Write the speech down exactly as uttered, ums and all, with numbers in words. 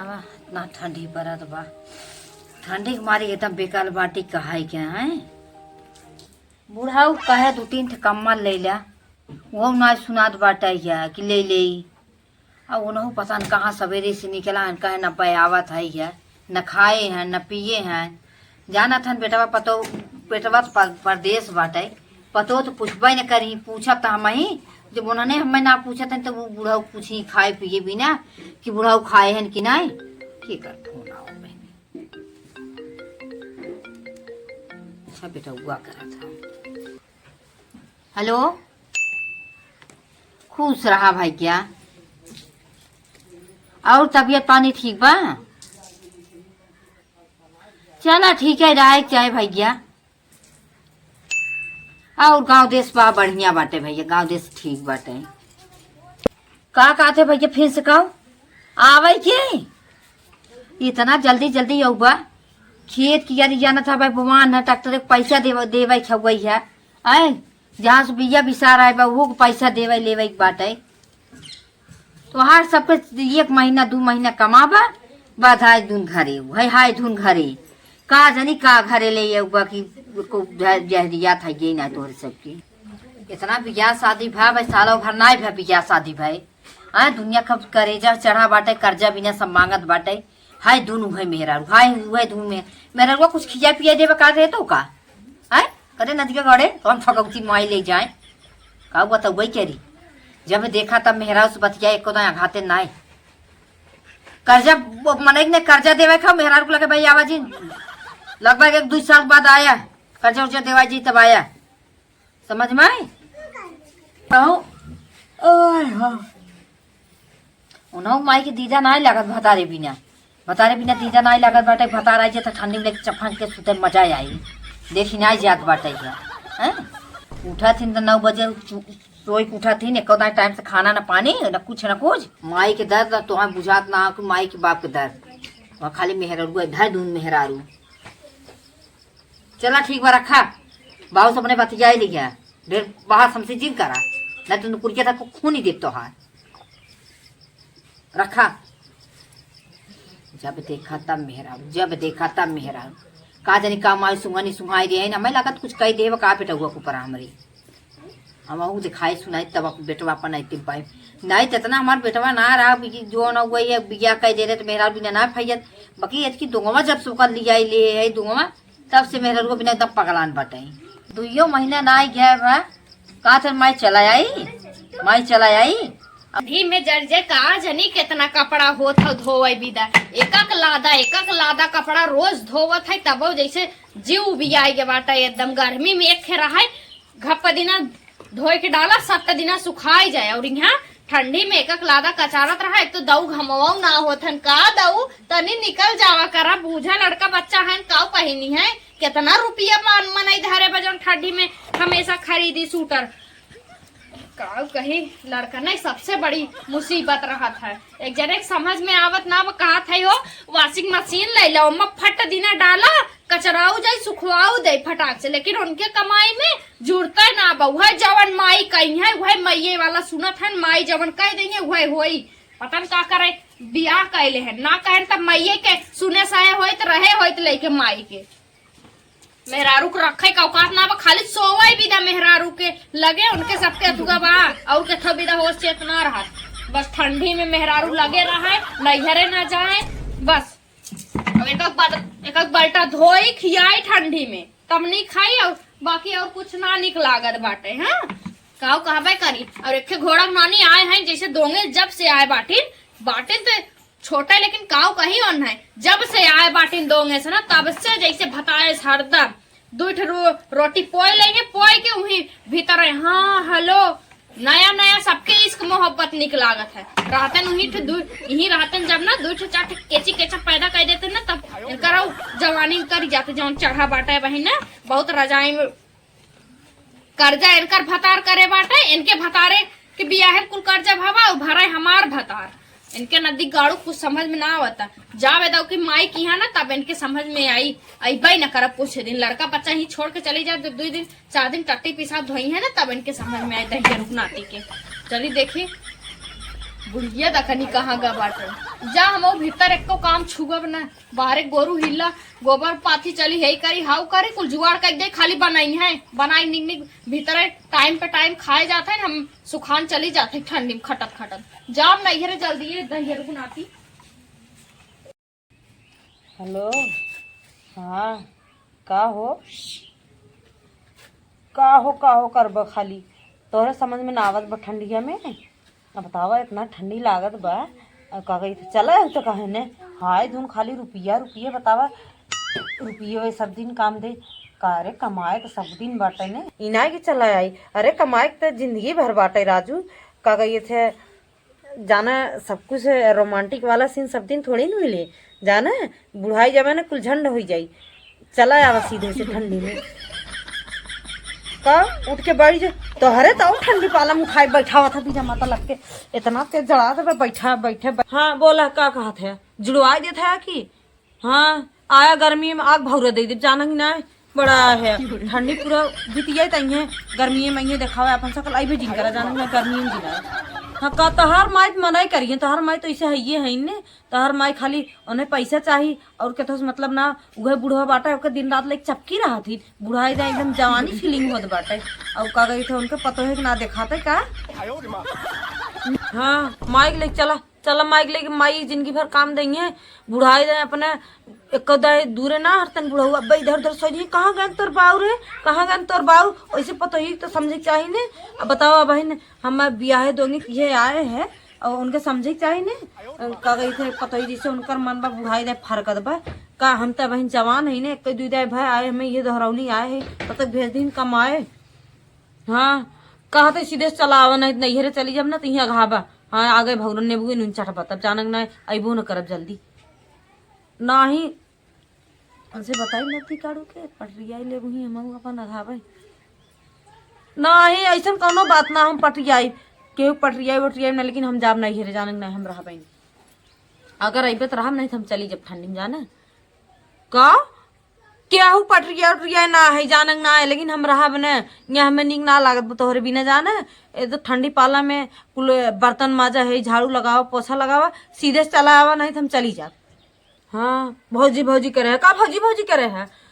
आवा, इतना ठंडी पड़त बा, ठंडी के मारे एकदम बेकल बाटी कहाई के हैं। बुढ़ाऊ कहे दू तीन ठे कम्बल ले ला, वो ना सुनात बाटे है कि ले ले। अब उनहु पता न कहाँ सवेरे से निकला हन, कहे न पे आवत है है, न खाए हैं, न पिए हैं। जानत हन बेटवा पतो, बेटवा तो पर-, परदेस बाटे, पतो तो पूछबे न करी, पूछब त हमही, जब उन्होंने हमें ना पूछत हन तो वो बुढ़ऊ पूछी खाए पिए बिना कि बुढ़ऊ खाए हन कि नहीं। के कर फोन आओ बहनी। अच्छा बेटा हुआ करा था। हेलो, खुश रहा भैया। और तबीयत पानी ठीक बा? चला ठीक है, रहे के चाहे भैया। और गाँव देश बा बढ़िया बाटे भैया, गाँव देश ठीक बाटे। का कहते भैया, फिर से कहो, आवे के? इतना जल्दी जल्दी अउबा? खेत की यारी जानत हवे, भगवान है, ट्रैक्टर के पैसा देवे, देवे के हउवै है। आए, जहाँ से बिया बिसार आए बा, उहो के पैसा देवे लेवे के बाटे। तोहार सबके एक महीना, दू महीना कमाबा, बाद हाय धुन घरे, हाय, हाय धुन घरे। का जानी का घरे ले अउबा कि को जह-, जहरिया था ये ना तोहरे सबके। इतना बियाह शादी भा भाई, सालों भर नाई भा बियाह शादी भाई। आए, दुनिया कब करेजा चढ़ा बाटे, कर्जा बिना सब मांगत बाटे। हाय दुन उहे मेहरारू, हाय उहे दुन में मेहरारुआ कुछ खिया पिया देबे का दे तो का? आए, करे नदिया गड़े, तो हम फकौती माई ले जाए। का बतौबे करी? जब देखा तब मेहरारू से बतिया, एको दाया घाते नाई। कर्जा, वो मनई ने कर्जा देवे खाओ, मेहरारू को लगे भाई आवा जी, लगभग एक दू साल बाद आया, कर्जा उर्जा देवा जी तब आया। समझ में आई? कहो, ओए हो। उन्हों माई के दीदा नाई लागत भतारे बिना। भतारे बिना दीदा नाई लागत बाटे। भतार आई जे त ठंडी में लेके चफन के सुते मजा आई। देखी नाई जात बाटे ये। हैं? उठा थीन त नौ बजे चु-, सोई के उठा थीन, एको दाई टाइम से खाना ना पानी, ना कुछ ना कुछ। माई के दर्द तोहार बुझात ना हो कि माई के बाप के दर्द। वहाँ खाली मेहरारू है, धर दून मेहरारू। चला ठीक बा, रखा। बाबू से अपने बतियाई लिया। ढेर बाहर हमसे जिन करा, नहीं तो नुकुरिया तक खून ही देब तोहार। रखा। जब देखा तब मेहरारू, जब देखा तब मेहरारू। का जानी का माई सुंघनी सुंघाई रही है ना, मैं लागत कुछ कही देब का बेटउआ के ऊपर हमरे। हम अहू दिखाई सुनाई तब अपन बेटवा अपन अइते पाई। नहीं त इतना हमार बेटवा ना रहा, बी-, जो ना हुआ ये बिया कह दे रहे तो मेहरारू बिना ना फैयत। बाकी एतकी दोंगवा जब से ओकर लिया ले है दोंगवा, तब से मेहरारू बिना एकदम पगलान बाटे। दुइयो महीना ना आई गया बा, का तोर माई चला आई, माई चला आई। अभी में जर जे का जनी कितना कपड़ा होत हौ धोवै बिदा, एकक लादा, एकक लादा कपड़ा रोज धोवत है, तबो जैसे जीव उबियाई के बाटे एकदम। गर्मी में एक खे रहे, घप्प दिना धोए के डाला, सत्त दिना सुखाई जाए। और यहाँ ठंडी में एकक लादा कचारत रहा, एक तो दऊ घमवाऊ ना होत हन। का दऊ, तनी निकल जावा करा, बूझा लड़का बच्चा हन, काऊ पहिनी है, कितना रुपया मन मनई धरे बा जौन ठंडी में हमेशा खरीदी सूटर। काऊ कही, लड़का नहीं सबसे बड़ी मुसीबत रहत है। एक जने के समझ में आवत ना बा, कहत है हो, washing machine ले लो, ओमा फट दिना डाला, कचराऊ जाई, सुखवाऊ दे फटाक से, लेकिन उनके कमाई में जुड़ते ना बा। वह जवन माई कही है, वह माइये वाला सुनत है, माई जवन कह देंगे वह होई। पता न का करे, बियाह कैले है ना, कहन तब माइये के सुने साए होइत रहे होइत लेके माई के। मेहरारू के रखे का औकात ना बा, खाली सोवे बिदा मेहरारू के लगे, उनके सबके अथुआ बा, और के थो बिदा होश चेत ना रहत। बस ठंडी में मेहरारू लगे रहे, नैहरे ना जाए, बस। अब एक एक बात, एक एक बाल्टा धोई खियाई ठंडी में, तब नहीं खाई, और बाकी और कुछ ना निक लागत बाटे। हाँ, काऊ कहबे करी। और एक घोड़ा नानी आए हैं, जैसे दोंगे जब से आए बाटिन, बाटिन तो छोटे, लेकिन काऊ कही और नहीं, जब से आए बाटिन दोंगे से ना, तब से जैसे भताए हरदम दुइ ठे रो-, रोटी पोए लेंगे, पोए के वही भीतर है, हाँ, हेलो, नया नया सबके इश्क मोहब्बत निक लागत है। रहतन वही ठे दु-, यही रहतन जब ना दुइ ठे चार ठे केची केचा पैदा कर देते ना, तब इनकर जवानी उतर जाते, जौन चढ़ा बाटे बहिन ना, बहुत रजाई में कर्जा इनकर भतार करे बाटे, इनके भतारे के बियाहे कुल कर्जा भवा, उ भरे हमार भतार। इनके नदी गाड़ू कुछ समझ में ना आवता। जावे दऊ कि माई की यहाँ ना, तब इनके समझ में आई, अइबे न करब कुछ दिन। लड़का बच्चा ही छोड़ के चली जाए, दो, दो दिन, चार दिन टट्टी पेशाब धोई है ना, तब इनके समझ में आई दहिया रुक नाती के। चली देखी, बुढ़िया दखनी कहाँ गा बाटे। जा हम भीतर एको काम छुअब न। बाहरे गोरू हिल्ला, गोबर पाथी चली, हेई करी, हाउ करी, कुल जुगाड़ कर दे, खाली बनाई है, बनाई निक निक भीतरे टाइम पे टाइम खाए जात है, हम सुखान चली जात है ठंडी में खटत खटत। जाब नैहरे जल्दी, ये नैहर गुनाती। हेलो, हाँ, का हो? का हो, का हो करब खाली? तोहरे समझ में ना आवत बा ठंडिया में। अब बतावा, इतना ठंडी लागत बा, अब का कही, चला तो कहे ने, हाय धुन खाली रुपया, रुपया बतावा, रुपये सब दिन काम दे। का रे, कमाए तो सब दिन बाटे ने, इनाय के चला आई। अरे, कमाए के तो जिंदगी भर बाटे राजू। का कही थे, जाना, सब कुछ रोमांटिक वाला सीन सब दिन थोड़ी न मिले, जाना। बुढ़ाई जावे ना, कुल झंड हो जाई। चला आवा सीधे से ठंडी में। का उठ के बैठ जा, तोहरे तो ठंडी पाला में उठाए बैठावा था, बीजा माता लग के। इतना तेज जड़ा देबे, बैठा, बैठे, बै-, हाँ, बोला, का कहत है? जुड़वाई देत है कि? हाँ, आया गर्मी में आग भौरा दे दे, जाना कि ना। बड़ा है ठंडी, पूरा बितिया तई है। गर्मी में ये देखावा अपन सकल, आई भी जिन करा, जाना कि ना, गर्मी में जिन करा। हाँ, का तोहार माई तो मना ही करिए, तोहार माई तो ऐसे है, ये है ने। तोहार माई खाली उन्हें पैसा चाही और केतोस मतलब ना। उहे बुढ़वा बाटे, ओके दिन रात लेके चपकी रहत ही। बुढ़ाई जाए एकदम जवानी फीलिंग होत बाटे। और का कही थे, उनके पतो है कि ना देखाते का? हाँ, माई के लेके चला, चला माई के लेके, माई जिंदगी भर काम देंगे। बुढ़ाई जाए अपने एक दाए दूरे ना हरतन बुढ़ऊ, अब इधर उधर सोच, "कहाँ गए तोर बाऊ रे, कहाँ गए तोर बाऊ?" ऐसे पतो ही तो समझे के चाही ने। अब बताओ, अब बहन, हम बियाहे दोगे कि ये आए हैं, और उनके समझे के चाही ने। का कही थे पतोही जी से, उनकर मन बा बुढ़ाई दे फरकत बा। का हम त बहिन जवान है ने, एक दुई दाई भाई आए, हमें ये दोहरौली आए है, तब तक भेज दिन कमाए। हाँ, कहते सीधे से चला आवा, नहीं नैहरे चली जब ना तो यहाँ घाबा। हाँ, आगे भौरन ने बुए नून चटबा, तब जानक ना अइबो न करब जल्दी। नाही, उनसे बताई मती काढ़ू के पटरियाई लेबू ही, हम अपन अघावे। नाही, ऐसन कौनो बात ना, हम पटरियाई, केहू पटरियाई वटरियाई ना, लेकिन हम जाब नहीं हेरे, जाने नहीं हम रहबे। अगर अइबे तो रहब, नहीं तो हम चली जब ठंडी में जाने। का? केहू पटरिया उटरिया ना है, जानक ना है, लेकिन हम रहब ने, ये हमें नीक ना लागत बा तोहरे बिना जाने। ए तो ठंडी पाला में कुल बर्तन माजा है, झाड़ू लगावा, पोछा लगावा, सीधे से चला आवा, नहीं तो हम चली जाब। हाँ, भौजी भौजी करे है का? भौजी भौजी करे है?